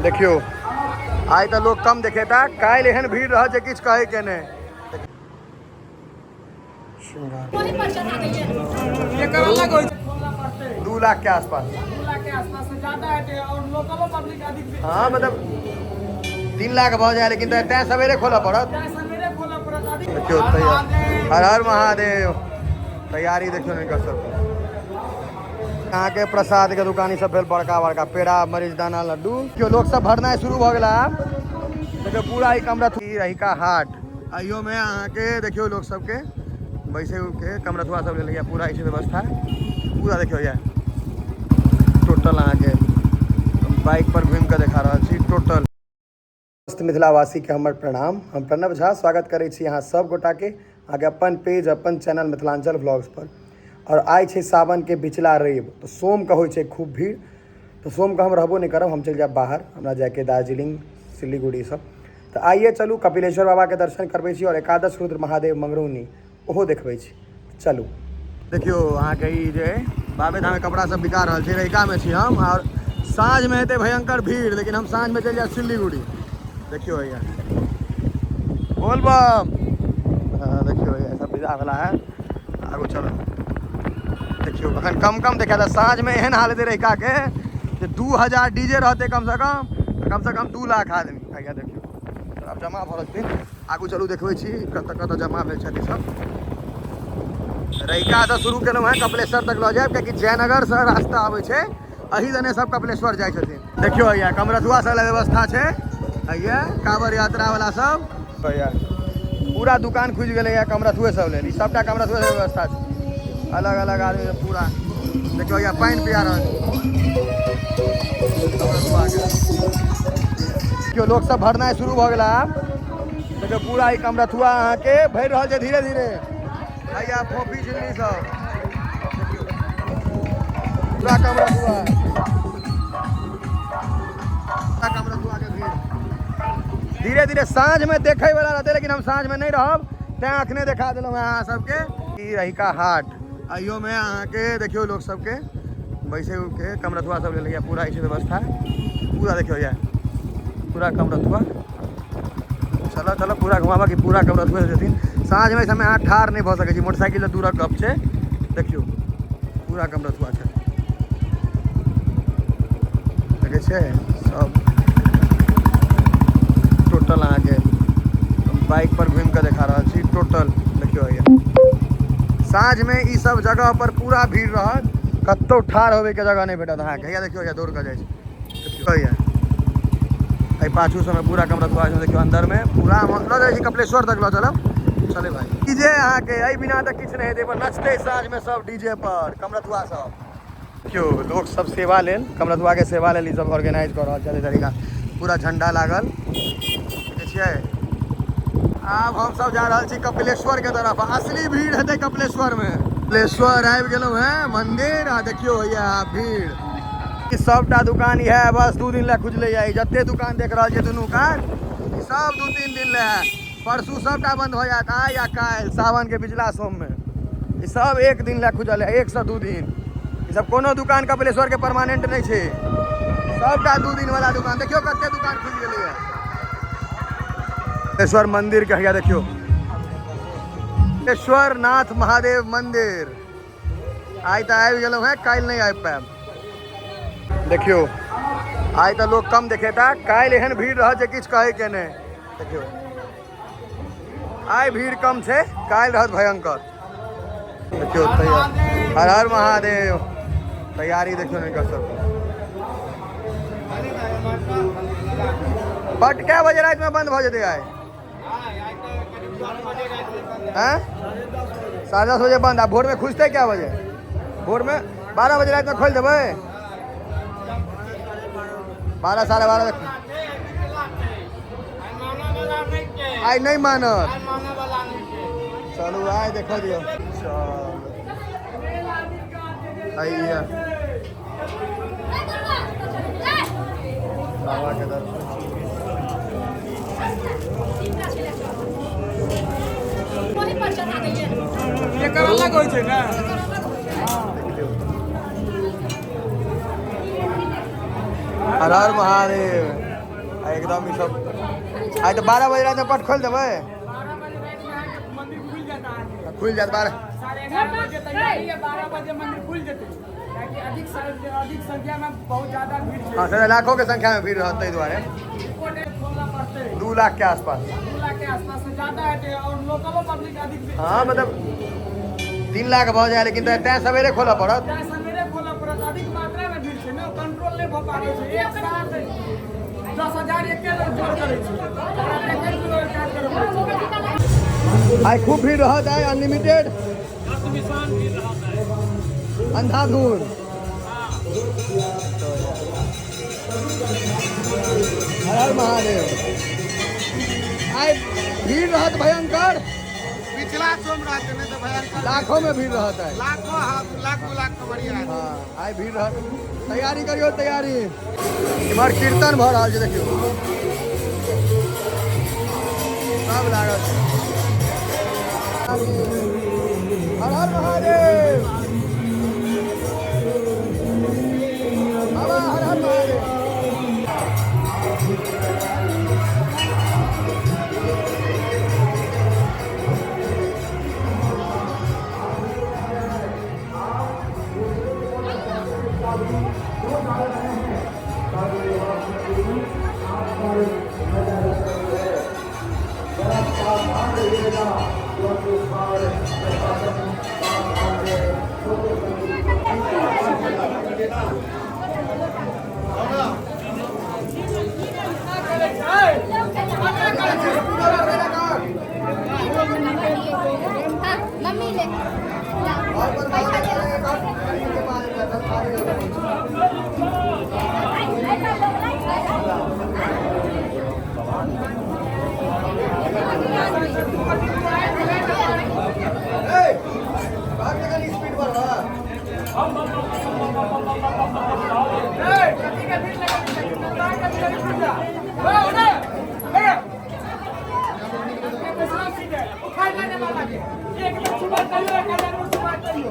देखियौ आइ तऽ लोक कम देखेता, काल्हि एहन भीड़ रहत जे किछु कहैके नहि। 2 लाख के आसपास, 2 लाख के आसपास से ज्यादा हेतै और लोकलो पब्लिक अधिक। हाँ, मतलब 3 लाख भऽ जाए, लेकिन तैं सवेरे खोलऽ पड़त। सवेरे खोलऽ पड़त। देखियौ तैयार, हर हर महादेव। तैयारी देखियौ ने सबके। अहाँके प्रसाद के दुकान ई सब भेल, बड़का बड़का पेड़ा, मरीच दाना, लड्डू। देखियौ लोक सब भरनाइ शुरू भऽ गेला आब। देखियौ पूरा ई कमरथुआ रहिका हाट, अहियोमे अहाँके देखियौ लोक सबके बैसे के कमरथुआ सब लेल पूरा ई छै व्यवस्था पूरा। देखियौ यऽ टोटल अहाँके बाइक पर घुमि कऽ देखा रहल छी टोटल। समस्त मिथिलावासीके हमर प्रणाम। हम प्रणव झा स्वागत करै छी अहाँ सब गोटाके अहाँके अपन पेज, अपन चैनल मिथिलांचल व्लॉग्स पर। और आइ छै सावनके बिचला रवि, तऽ सोमके होइ छै खूब भीड़। तऽ सोमके हम रहबो नहि करब, हम चलि जायब बाहर, हमरा जायके दार्जिलिंग, सिलीगुड़ी सब। तऽ आइए चलू कपिलेश्वर बाबाके दर्शन करबै छी और एकादश रुद्र महादेव मंगरौनी ओहो देखबै छी। चलू देखियौ अहाँके ई जे बाबे धामके कपड़ा सब बिका रहल छै। रहिकामे छी हम और साँझमे हेतै भयंकर भीड़, लेकिन हम साँझमे चलि जायब सिलीगुड़ी। देखियौ भैया बोल बम। देखियौ भैया सब विदा भेला है, आगू चलो। देखियौ अखन कम कम देखा तऽ साँझमे एहन हाल हेतै रहिकाके जे 2000 डीजे रहतै, कमसँ कम 2 लाख आदमी। भैया देखियौ आब जमा भऽ रहल छथिन। आगू चलू, देखबै छी कतऽ कतऽ जमा भेल छथि सब। रहिकासँ शुरू केलहुँ हेँ, कपिलेश्वर तक लऽ जायब, कियाकि जयनगरसँ रास्ता आबै छै, एही दने सब कपिलेश्वर जाइ छथिन। देखियौ भैया कमरथुआ सब लए व्यवस्था छै, हैया कांवर यात्रा वाला सब। भैया पूरा दुकान खुजि गेलैए कमरथुए सब लेल, ई सबटा कमरथुए सब व्यवस्था छै, अलग अलग आदमी सब पूरा। देखियौ भैया पानि पिया रहल छै। देखियौ लोक सब भरनाइ शुरू भऽ गेला आब। देखियौ पूरा ई कमरथुआ अहाँके भरि रहल छै धीरे धीरे। भैया फोफी झिल्ली सब, देखियौ पूरा कमरथुआ, पूरा कमरथुआ के भीड़ धीरे धीरे। साँझमे देखै वाला रहतै, लेकिन हम साँझमे नहि रहब, तैं अखने देखा देलहुँ हेँ अहाँ सबके। ई रहिका हाट, अहियोमे अहाँके देखियौ लोक सबके बैसे के कमरथुआ सब लेल पूरा ई छै व्यवस्था पूरा। देखियौ यऽ पूरा कमरथुआ। चलो चलो पूरा घुमाबऽ कि पूरा कमरथुआ छथिन। साँझमे एहि समय अहाँ ठाढ़ नहि भऽ सकै छी, मोटरसाइकिल तऽ दूरक गप छै। देखियौ पूरा कमरथुआ छै, देखै छियै सब टोटल। अहाँके बाइक पर घुमि कऽ देखा रहल छी टोटल। देखियौ भैया साँझमे ई सब जगह पर पूरा भीड़ रहत, कतौ ठाढ़ होबैके जगह नहि भेटत अहाँके। हैया देखियौ, हैया दौड़ कऽ जाइ छै। देखियौ भैया एहि पाछू सबमे पूरा कमरथुआ छै। देखियौ अन्दरमे पूरा लऽ जाइ छी, कपिलेश्वर तक लऽ चलब। चले भाई, डीजे अहाँके एहि बिना तऽ किछु नहि हेतै, पर नचतै साँझमे सब डीजे पर कमरथुआ सब। देखियौ लोक सब सेवा लेल, कमरथुआके सेवा लेल ई सब ऑर्गेनाइज कऽ रहल छै तरीका। पूरा झंडा लागल देखै छियै। आब हम सब जा रहल छी कपिलेश्वर के तरफ, असली भीड़ हेतै कपिलेश्वर में। कपिलेश्वर आबि गेलहुँ हेँ मंदिर, आ देखियौ हैया भीड़। ई सबटा दुकान इएह बस 2 दिन लए खुजलै ई जते दुकान देख रहल छियै दुनू कात, ई सब 2-3 दिन लए है। परसू सबटा बंद भऽ जायत, आइ या काल्हि सावन के बिचला सोम में। ई सब 1 दिन लए खुजल है, 1 से 2 दिन। ई सब कोनो दुकान कपिलेश्वर के परमानेंट नहि छै, सबटा 2 दिन वाला दुकान। देखियौ कते दुकान खुजि गेलै। कपिलेश्वर मंदिर के हैया देखियौ, कपिलेश्वर नाथ महादेव मंदिर। आइ तऽ आबि गेलहुँ हेँ, काल्हि नहि आबि पायब। देखियौ आइ तऽ लोक कम देखेता, काल्हि एहन भीड़ रहत जे किछु कहैके नहि। देखियौ आइ भीड़ कम छै, काल्हि रहत भयंकर। देखियौ तैयार, हर हर महादेव। तैयारी देखियौ ने सब। बट कै बजे रातिमे बंद भऽ जेतै आइ? हैं, 10:30 बजे बंद, आ भोरमे खुजतै कै बजे? भोरमे 12 बजे रातिमे खोलि देबै, 12 12:30 बजे। आइ नहि मानत। चलू आइ देखऽ दियौ। चलू आइए बाबा के दर्शन। एकर अलग होइ छै ने। देखियौ। हर हर महादेव। आ एकदम ई सब आइ तऽ 12 बजे रातिमे पट खोलि देबै। 12 बजे रातिमे अहाँके मंदिर खुलि जायत अहाँके। खुलि जायत 12। 11:30 बजे तैयारी है, 12 बजे मंदिर खुलि जेतै, कियाकि अधिक संख्यामे बहुत ज्यादा भीड़ छै। हँ, से लाखों के संख्या में भीड़ रहत, ताहि दुआरे खोलना पड़तै। 2 लाख के आसपास। 2 लाख के आसपास से ज्यादा हेतै और लोकलो पब्लिक अधिक। हँ, मतलब 3 लाख भऽ जाय, लेकिन तैं सवेरे खोलऽ पड़त। तैं सवेरे खोलऽ पड़त। अधिक मात्रामे भीड़ छै ने, कंट्रोल नहि भऽ पाबै छै। एक साथ 10,000 एके बेर जोर करै छै, ओकरा देखै काज करऽ पड़ै छै। आइ खूब भीड़ रहत, आइ अनलिमिटेड अंधाधुन। हर हर महादेव। आइ भीड़ रहत भयंकर। पिछला सोम रहते नहीं तो भयंकर। लाखों में भीड़ रहत है। लाखों, हाँ, लाख दू लाख कमरिया। हाँ, आइ भीड़ रहत। तैयारी करियौ, तैयारी। इम्हर कीर्तन भऽ रहल छै, देखियौ सब लागल छै। हर हर महादेव बाबा, हर हर महादेव। हाँ, मम्मी ले पैसा ले। ए, भाग के कनी स्पीड बढ़ा। ए, कथी के भीड़ लगल छै? का भीड़ खुल जा। ओ, उठे। ए। दूसरा सीट है, उखाड़ लेने वाला के। एक बेर छुपा करियो, एक हजार बेर छुपा करियो।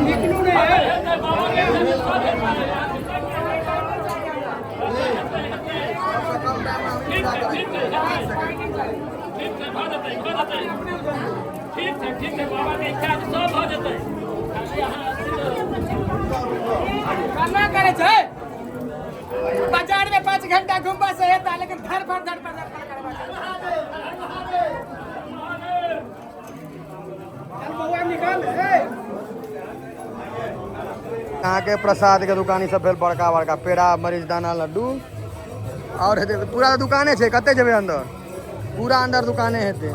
निकलू नहीं है। ठीक छै, भऽ जेतै, भऽ जेतै। ठीक छै, ठीक छै, बाबा के इच्छा छै, सब भऽ जेतै। खाली अहाँ अथी करू। कन्ना करे छै? बाजार में 5 घंटा घूमबा से हेता, लेकिन धर फर धर फर धर फर करबा छै। चल बौआ, निकल। ए अहाँके प्रसाद के दुकान ई सब भेल, बड़का बड़का पेड़ा, मरीच दाना, लड्डू और हेतै। पूरा दुकाने छै। कते जेबै अंदर? पूरा अंदर दुकाने हेतै।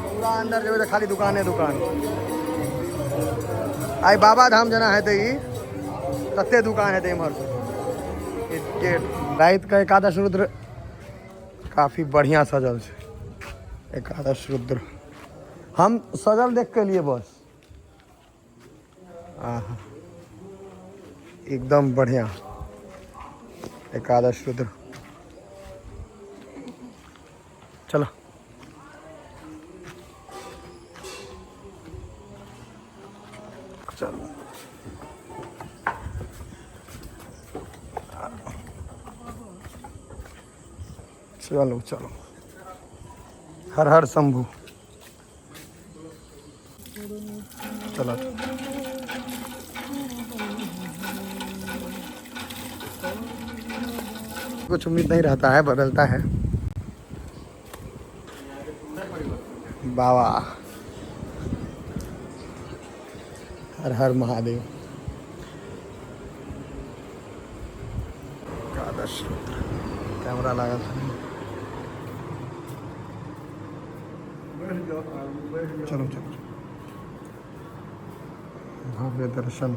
पूरा अंदर जेबै तऽ खाली दुकाने दुकान। आइ बाबा धाम जेना हेतै ई, तते दुकान हेतै इम्हर से। ई गेट राति के एकादश रुद्र काफी बढ़िया सजल छै। एकादश रुद्र हम सजल देख के लिए बस। आहा, एकदम बढ़िया एकादश रुद्र। चलो, चलो, चलो, चलो। हर हर शंभू। चलो। कुछ उम्मीद नहीं रहता है, बदलता है बाबा। हर हर महादेव। एकादश रुद्र कैमरा लागल है। चलो, चलो। भव्य दर्शन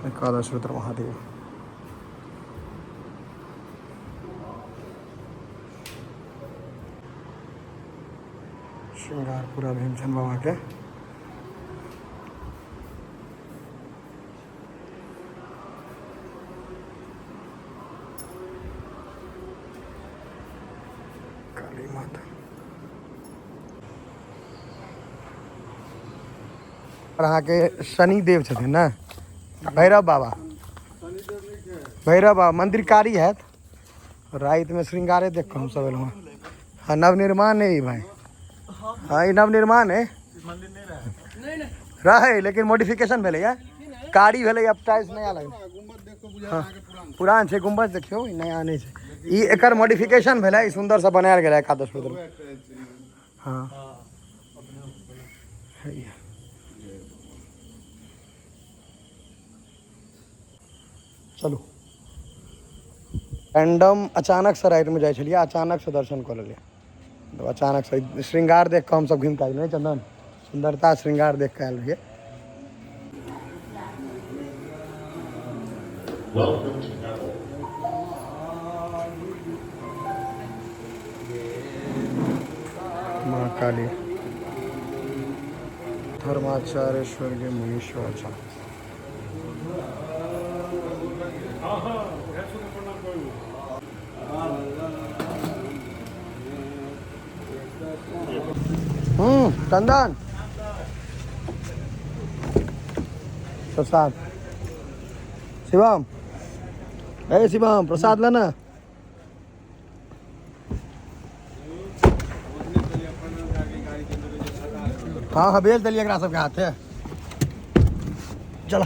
एकादश रुद्र महादेव। श्रृंगार पूरा भीमसेन बाबा के। और अहाँके शनिदेव छथिन ने, भैरव बाबा, भैरव बाबा मंदिर कारी हैत। रातिमे श्रृंगारे देख कऽ हमसब एलहुँ हँ। हाँ, नवनिर्माण है ई भाई। हाँ, ई नवनिर्माण है रहै, लेकिन मॉडिफिकेशन भेलैया, कारी भेलैया, टाइल्स नया लगलै। हाँ, पुरान छै गुम्बज, देखियौ ई नया नहि छै, ई एकर मॉडिफिकेशन भेलै, ई सुन्दरसँ बनायल गेलै एकादश रुद्र। हाँ, हैया। चलू, रैंडम अचानकसँ रातिमे जाइ छलियै, अचानकसँ दर्शन कऽ लेलियै। मतलब अचानकसँ श्रृंगार देख कऽ हमसब घुमि कऽ आयल रहियै। चंदन, सुन्दरता श्रृंगार देख कऽ आयल रहियै। माँ काली, धर्माचार्य स्वर्गीय मुनीश्वर। अच्छा, चंदन प्रसाद, शिवम, ए शिवम, प्रसाद लेना। हाँ हाँ, भेज दिलियै एकरा सबके हाथे। चल।